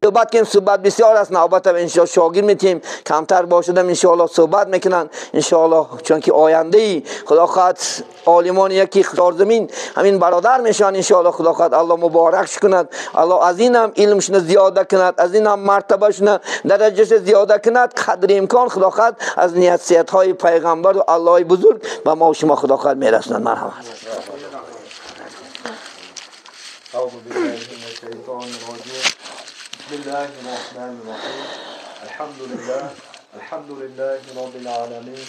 صحبت کنیم، صحبت بسیار است، نوبت هم انشاءالله شاگرد میتیم، کمتر باشدم انشاءالله صحبت میکنن انشاءالله، چون که آینده ای خدا خواهد عالمان یکی خارزمین همین برادر میشن انشاءالله. خدا خواهد الله مبارکش کند، الله از اینم علمشون زیاده کند، از اینم مرتبهشون درجهش زیاده کند، قدر امکان خدا خواهد از نیت های پیغمبر و الله بزرگ و ما و شما خدا خواهد میرسند. مرحبا. بسم الله الرحمن الرحیم. الحمد لله، الحمد لله رب العالمین،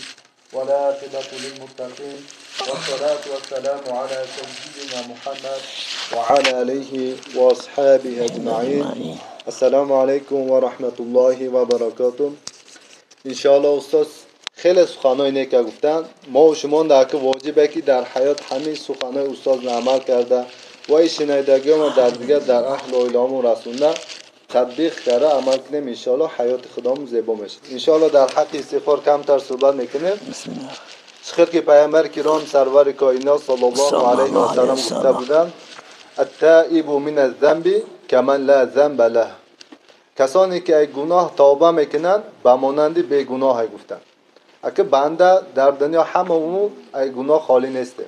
والعاقبة للمتقین، والصلاة والسلام على سيدنا محمد وعلى آله واصحابه اجمعین. السلام علیکم و رحمت الله و برکاته. انشاءالله استاد خیلی سخنای نیک گفتن، ما و شما در که واجبه که در حیات همین سخنای استاد عمل کرده و این شنیدگی ما در دیگر در اهل و عیالمون رسونده تطبیق کرده عمل کنیم، انشاءالله حیات خدامون زیبا میشه. انشاءالله در حق استغفار کمتر صحبت میکنیم. بسم الله. چخیر که پیامبر کرام سرور کائنات صلی الله علیه و سلم گفته بودند التائب من الذنب کمن لا ذنب له، کسانی که از گناه توبه میکنند به مانند بیگناه گفتند. اگه بنده در دنیا هممون از گناه خالی نیستیم،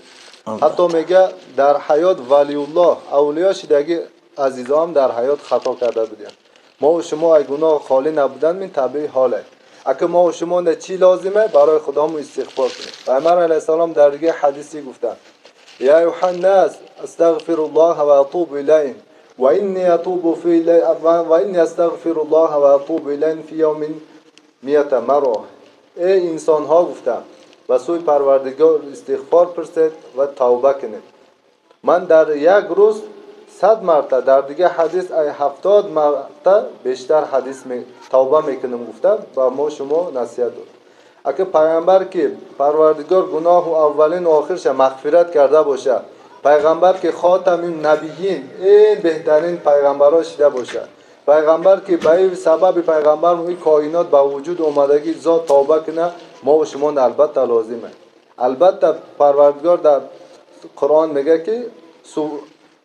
حتی میگه در حیات ولی الله اولیا شدگی عزیزام در حیات خطا کرده بودند. ما و شما از گناه خالی نبودن من طبیعی حاله. اگه ما و شما نه چی لازمه برای خدامون استغفار کنیم. پیامبر علیه السلام در دیگه حدیثی گفتن یا ایها الناس استغفر الله و اتوب الیه و انی اتوب فی و انی استغفر الله و اتوب الیه فی یوم 100 مره. ای انسان ها گفتن و سوی پروردگار استغفار پرسید و توبه کنید. من در یک روز 100 مرتبه، در دیگه حدیث ای 70 مرتبه بیشتر حدیث می توبه میکنم گفتم و ما شما نصیحت داد. اگه پیامبر که پروردگار گناه و اولین و آخرش مغفرت کرده باشه، پیغمبر که خاتم النبیین این بهترین پیغمبرها شده باشه، پیغمبر که به سبب پیغمبر این کائنات به وجود اومدگی ذات توبه کنه، ما و شما البته لازمه. البته پروردگار در قرآن میگه که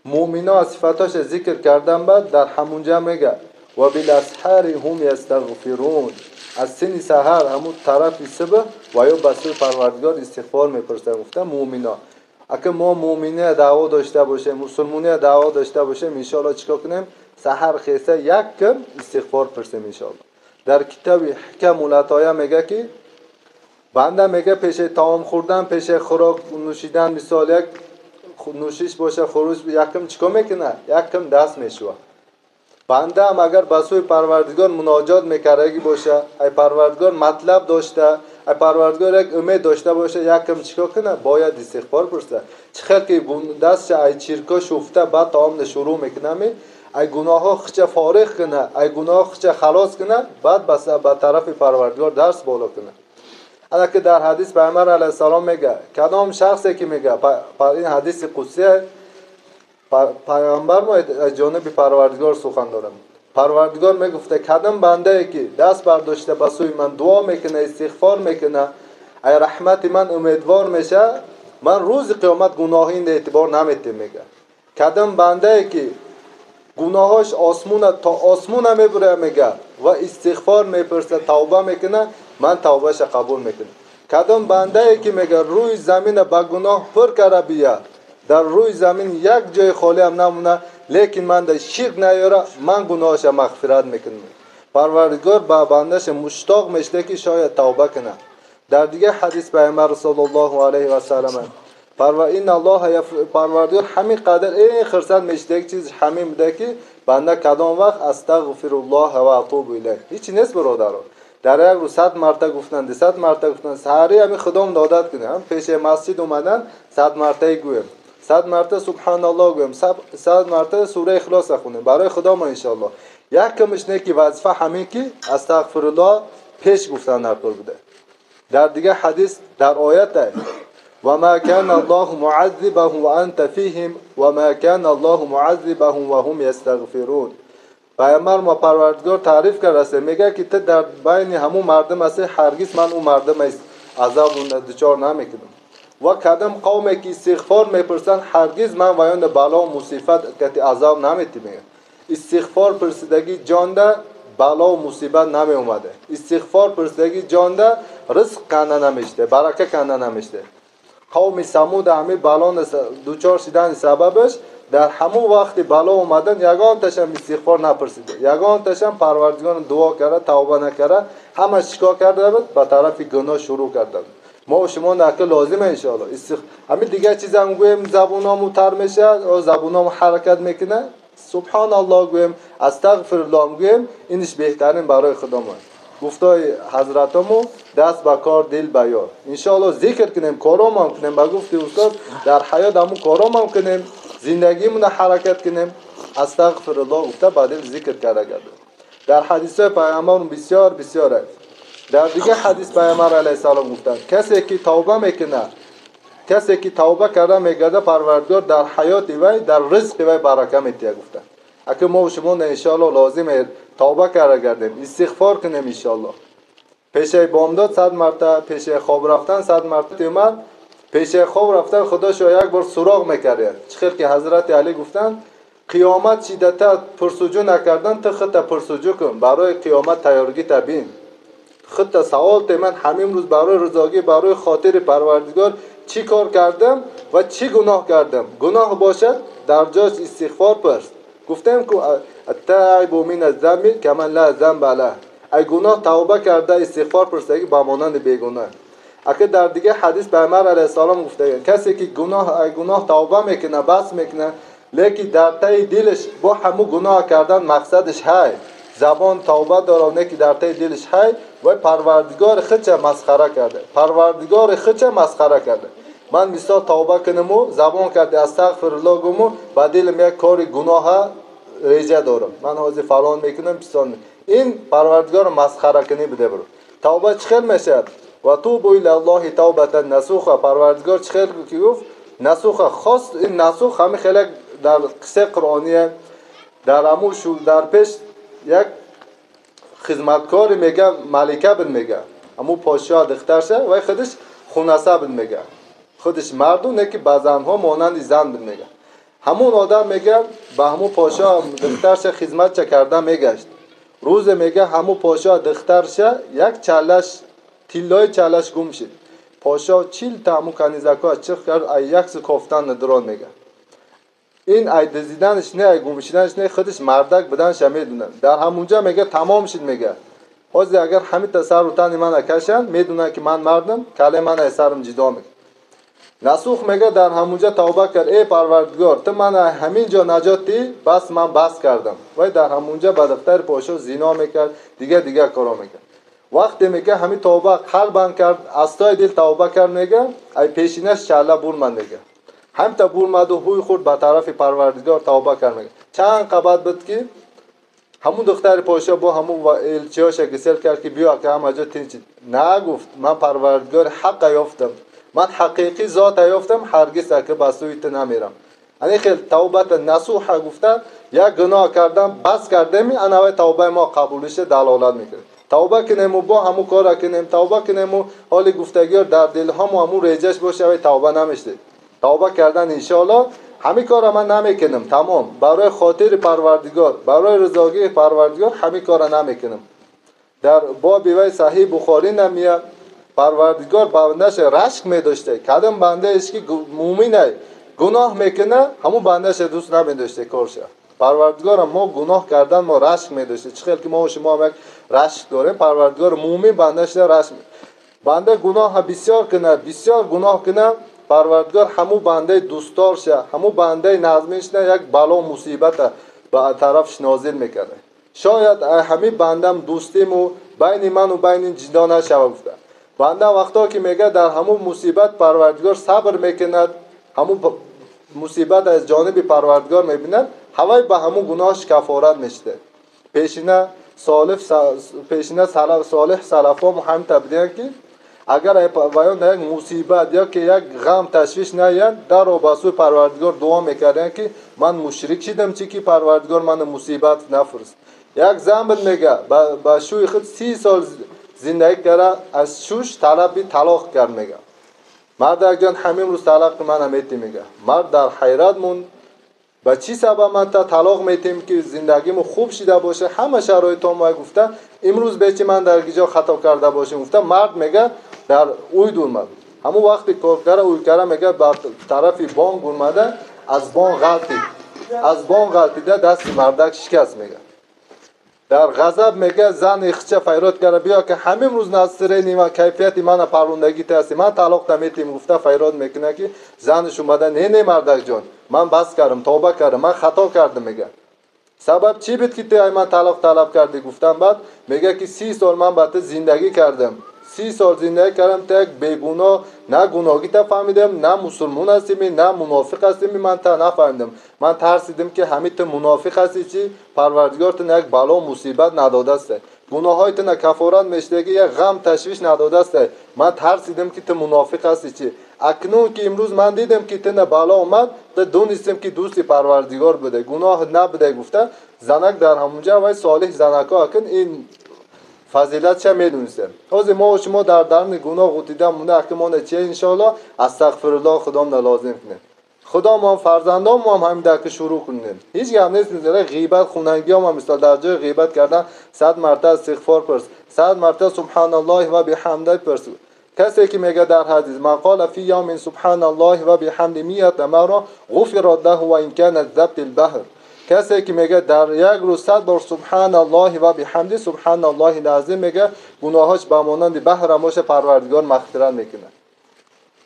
مؤمنا صفاتاش ذکر کردن، بعد در همونجا میگه و بالاسحار هم یستغفرون، از سن سحر همون طرف صبح و یا به سوی پروردگار استغفار میپرسن. گفته مؤمنا. اگه ما مؤمنه دعوا داشته باشیم، مسلمانه دعوا داشته باشیم، ان شاء الله چیکار کنیم؟ سحر خیسه یک کم استغفار پرسیم ان شاء الله. در کتاب حکم العطایا میگه که بنده میگه پیش طعام خوردن، پیش خوراک نوشیدن، مثال یک نوشش باشه خروج، یکم چیکار میکنه؟ یکم دست میشوه. بنده هم اگر به سوی پروردگار مناجات میکردگی باشه، ای پروردگار مطلب داشته، ای پروردگار یک امید داشته باشه، یکم چیکار کنه؟ باید استغفار پرسه. چخیر که دستش ای چیرکا شفته بعد طعام شروع میکنه، ای گناه خچه فارغ کنه، ای گناه خچه خلاص کنه، بعد به طرف پروردگار درس بالا کنه. البته در حدیث پیامبر علیه السلام میگه کدام شخصی که میگه، این حدیث قدسیه، پیامبر ما از جانب پروردگار سخن دارم. پروردگار میگفته کدام بنده ای که دست برداشته به سوی من دعا میکنه، استغفار میکنه، ای رحمت من امیدوار میشه، من روز قیامت گناه این اعتبار نمیتم. میگه کدام بنده ای که گناهاش آسمون تا آسمون میبره میگه و استغفار میپرسه، توبه میکنه، من توبهش قبول میکنم. کدام بنده ای که میگه روی زمین با گناه پر کرده بیا، در روی زمین یک جای خالی هم نمونه، لیکن من در شرک نیاره، من گناهش مغفرت میکنم. پروردگار با بندش مشتاق میشه که شاید توبه کنه. در دیگه حدیث پیامبر صلی الله علیه و سلم این الله پروردگار همین قدر این خرسند میشه یک چیز همین بوده که بنده کدام وقت استغفر الله و اتوب الیه. هیچ نیست برادران. در یک روز 100 مرتبه گفتن، 200 مرتبه گفتن، سحری همین خدام عادت کنه، هم پیش مسجد اومدن 100 مرتبه گویم، 100 مرتبه سبحان الله گویم، 100 مرتبه سوره اخلاص خونیم برای خدا ما ان شاء الله. یک کمش نه که وظیفه همین که استغفر الله پیش گفتن در کار بوده. در دیگه حدیث در آیت ده و ما کان الله معذبهم وانت فیهم و ما کان الله معذبهم وهم یستغفرون. پیامبر ما پروردگار تعریف کرده است، میگه که تو در بین همون مردم هستی، هرگز من اون مردم عذاب دچار نمیکنم. و کدام قومی که استغفار میپرسن هرگز من ویان بلا و مصیبت کتی عذاب نمیتیم. استغفار پرسیدگی جانده بلا و مصیبت نمی اومده. استغفار پرسیدگی جانده رزق کنده نمیشته، برکه کنده نمیشته. قوم ثمود همی بلا دچار شدن سببش در همون وقت بلا اومدن یگان تشم استغفار نپرسیده، یگان تشم پروردگار دعا کرده، توبه نکرده، همه چیکار کرده بود؟ به طرف گناه شروع کرده بود. ما و شما نکه لازمه انشاءالله همین دیگه چیز هم گویم زبونامو تر میشه و زبونامو حرکت میکنه، سبحان الله گویم، استغفر الله گویم، اینش بهترین برای خودمون. گفتای حضرتامو دست به کار دل به یار. انشاءالله ذکر کنیم، کارام هم کنیم، به گفت استاد در حیات همون کارام هم کنیم، زندگیمون حرکت کنیم. استغفر الله گفته بعد ذکر کرده گرده. در حدیث پیامبر بسیار بسیار است. در دیگه حدیث پیامبر علیه السلام گفتن کسی که توبه میکنه، کسی که توبه کرده میگرده پروردگار در حیات وی در رزق وی برکه میتیه گفتن. اگه ما و شما ان شاء الله لازمه توبه کرده گردیم، استغفار کنیم ان شاء الله. پیش بامداد 100 مرتبه، پیش خواب رفتن 100 مرتبه اومد، پیش خواب رفتن خدا شو یک بار سراغ میکرد. چخیر که حضرت علی گفتن قیامت شدت پرسجو نکردن تو خودت پرسجو کن، برای قیامت تیارگی تبین. خودت سوال تی من همین روز برای رضاگی برای خاطر پروردگار چی کار کردم و چی گناه کردم. گناه باشد در جاش استغفار پرس. گفتم که التائب من الذنب کمن لا ذنب له، ای گناه توبه کرده استغفار پرسیدگی به مانند بیگناه. اگه در دیگه حدیث پیامبر علیه السلام گفته کسی که گناه ای گناه توبه میکنه بس میکنه، لیکن در ته دلش با همو گناه کردن مقصدش های زبان توبه داره نه که در ته دلش های و پروردگار خودش مسخره کرده، پروردگار خودش مسخره کرده. من مثال توبه کنم و زبان کرده استغفر الله گمو با دلم یک کار گناه ریجه دارم، من حاضر فلان میکنم پسان، این پروردگار مسخره کنی بده برو. توبه چخل میشه؟ و توبوا الی الله توبه نصوحا. پروردگار چخل که گفت نصوحا خواست، این نصوح همه خیلی در قصه قرآنیه در امو شو در پیش یک خدمتکار میگه ملکه بن میگه امو پادشاه دخترشه و خودش خونسه بن میگه، خودش مردو نه که به زنها مانند زن بن میگه. همون آدم میگه به همون پادشاه دخترشه خدمت چه کرده میگشت. روز میگه همون پادشاه دخترشه یک چلش طلای چلش گم شد. پادشاه 40 تا همون کنیزکا چخ کرد ای یک سو کافتن ندران میگه. این ای دزدیدنش نه ای گم شدنش نه، خودش مردک بدنش میدونه. در همونجا میگه تمام شد میگه. حاضر اگر همین تا سر و تن من کشن میدونه که من مردم، کله من از سرم جدا میگه. نسوخ میگه در همونجا توبه کرد، ای پروردگار تو من همینجا نجات دی، بس من بس کردم. وای در همونجا به دفتر پادشاه زنا میکرد، دیگه دیگه کارا میکرد. وقتی میگه همین توبه قلبم کرد، از تای دل توبه کرد میگه ای پیشینش چله بور من میگه. هم تا بور و هوی خورد به طرف پروردگار توبه کرد میگه. چند قبط بود که همون دختر پادشاه با همون الچیاش گسل کرد که بیا که همه جا تین چید. نه گفت من پروردگار حق یافتم، من حقیقی ذات یافتم، هرگز که به سوی تو نمیرم. یعنی خیلی توبه نصوحه گفتن یک گناه کردم بس کردم، انا توبه ما قبولش دلالت میکنه. توبه کنیم و با همو کار کنیم، توبه کنیم و حال گفتگی در دل هم و همو ریجش باشه و توبه نمیشه. توبه کردن انشاءالله همین کار من نمیکنم، تمام برای خاطر پروردگار، برای رضاگی پروردگار همین کار نمیکنم. در باب وی صحیح بخاری نمیه پروردگار بندش رشک میداشته، کدام بنده اش که مومنه گناه میکنه همون بندش دوست نمیداشته کارشه. پروردگار ما گناه کردن ما رشک میداشته، چه که ما و شما هم یک رشک داریم. پروردگار مومن بندش رشک بنده گناه بسیار کنه، بسیار گناه کنه، پروردگار همو بنده دوستدار شه، همو بنده نظمش نه یک بلا مصیبت به طرفش نازل میکنه. شاید همین بندم دوستیم و بین من و بین جدا نشوه گفته. بنده وقتا که میگه در همون مصیبت پروردگار صبر میکند، همون مصیبت از جانب پروردگار میبیند، هوای به همون گناهش کفارت میشه. پیشینه صالح سلفا هم تبدیل که اگر ویان یک مصیبت یا که یک غم تشویش نیاد در و به سوی پروردگار دعا میکردن که من مشرک شدم چی که پروردگار من مصیبت نفرست. یک زن بود میگه با شوی خود 30 سال زندگی کرده از شوش طلب طلاق کرد میگه. مردک جان همین روز طلاق من میتی میگه. مرد در حیرت موند. با چی سبب من تا طلاق میتیم که زندگیمو خوب شده باشه همه شرایط ما گفته امروز به چی من در جا خطا کرده باشم گفته. مرد میگه در اوی دورمد همون وقتی کار کرده اوی کرده میگه بر طرفی بانک اومده از بانک غلطید از بانک غلطیده دست مردک شکست میگه. در غضب میگه زن اخچه فیراد کرده بیا که همین روز نصرینی و کیفیت من پروندگی تاسی من طلاق نمیتیم گفته فیراد میکنه که زنش اومده نه نه مردک جان من بس کردم توبه کردم من خطا کردم میگه. سبب چی بود که تو من طلاق طلب کردی گفتم. بعد میگه که 30 سال من با تو زندگی کردم 30 سال زندگی کردم تا یک بیگناه نه گناهی تا فهمیدم نه مسلمان هستیم نه منافق هستیم من تا نفهمیدم. من ترسیدم که همین تو منافق هستی چی پروردگار تو یک بلا مصیبت نداده است گناههای تو نه کفارت میشته که یک غم تشویش نداده است. من ترسیدم که تو منافق هستی چی اکنون که امروز من دیدم که تو نه بلا اومد تو دونستم که دوستی پروردگار بوده گناه نبوده گفته. زنک در همونجا وای صالح زنکا اکن این فضیلت چه میدونستم. حاضر ما و شما در درون گناه غوطیده مونده اکمانه چیه انشالله استغفرالله خدام لازم کنه. خدا ما هم فرزندان ما هم همین درک شروع کنیم. هیچ گپ نیست میذاره غیبت خونگی هم مثلا در جای غیبت کردن 100 مرتبه استغفار پرس 100 مرتبه سبحان الله و بحمده پرس. کسی که میگه در حدیث من قال فی یوم سبحان الله و بحمده 100 مره غفر له و ان كان الذبت البحر. کسی که میگه در یک روز 100 بار سبحان الله و بحمده سبحان الله العظیم میگه گناهاش به مانند بحر باشه پروردگار مغفرت میکنه.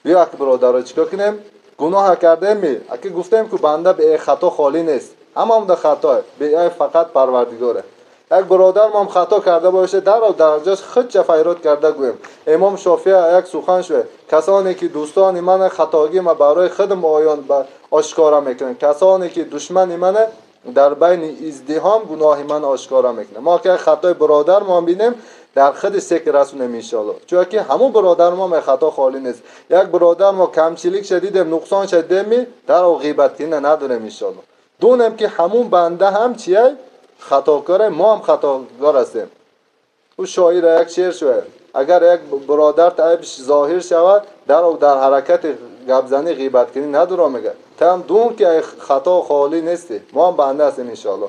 بیا که برادرها چیکار کنیم؟ گناه کردیم می اگه گفتیم که بنده به خطا خالی نیست اما هم در خطا به فقط پروردگاره. یک برادر ما هم خطا کرده باشه در درجاش خود چه فیراد کرده گویم. امام شافعی یک سخن شده کسانی که دوستان من خطاگی ما برای خودم آیان آشکارا میکنن کسانی که دشمن من در بین ازدحام گناه من آشکارا میکنه. ما که خطای برادر ما بینیم در خود سک رسونیم انشالله چون که همون برادر ما خطا خالی نیست. یک برادر ما کمچیلیک شدیدیم نقصان شدیم در او غیبت کنه نداریم انشالله. دونم که همون بنده هم چیه خطاکاره ما هم خطاکار هستیم. او شاعر یک شعر شده اگر یک برادر عیبش ظاهر شود در او در حرکت گپ زنی غیبت کنی نداره میگه تا هم دون که خطا خالی نیستی ما هم بنده هستیم انشالله.